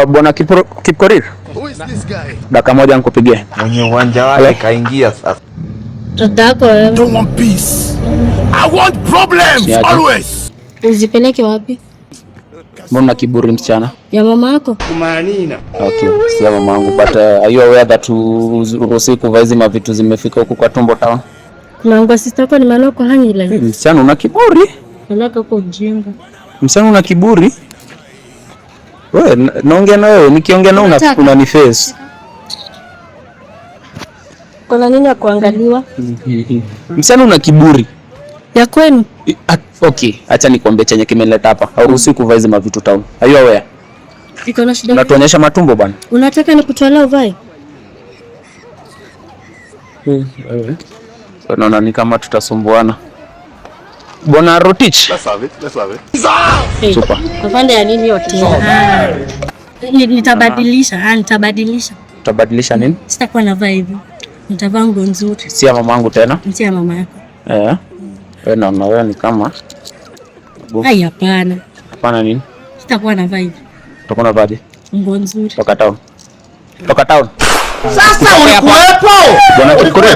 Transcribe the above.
Bwana Kipkorir, Who is this guy? Dakika moja nikupigie. Mwenye uwanja wake kaingia sasa. Mtoto wako wewe. Don't want peace. I want problems Niaje? Always. Uzipeleke wapi? Mbona kiburi, msichana? Ya mama yako? Okay, si ya mama yangu, but are you aware that uruhusi kuvaa hizi mavitu zimefika huku kwa tumbo town? Kuna nguo sister yako ni maana uko hangi Hey, msichana, una kiburi. Peleka huko ujinga. Msichana, una kiburi. Wewe, naongea na wewe, nikiongea na Unataka? Unani face. Kuna nini ya kuangaliwa? Msichana, una kiburi. Ya kwenu? Okay, acha nikwambie chenye kimeleta hapa. Hauruhusi kuvaa hizi mavitu town. Are you aware? Iko na shida? Unatuonyesha matumbo, bwana. Unataka nikutolea uvae? Naona ni kama tutasumbuana. Bwana Rotich. Let's have it. Let's have it. Hey, Super. Afande ya nini yote? Nitabadilisha, nitabadilisha. Utabadilisha nini? Sitakuwa navaa hivi. Nitavaa nguo nzuri. Si ya mamangu tena. Si ya mama yako. Eh. Wewe, naona wewe ni kama Ai, hapana. Hapana nini? Sitakuwa navaa hivi. Utakuwa unavaaje? Nguo nzuri. Toka town. Toka town. Sasa ulikuwepo? Bwana Kipkorir.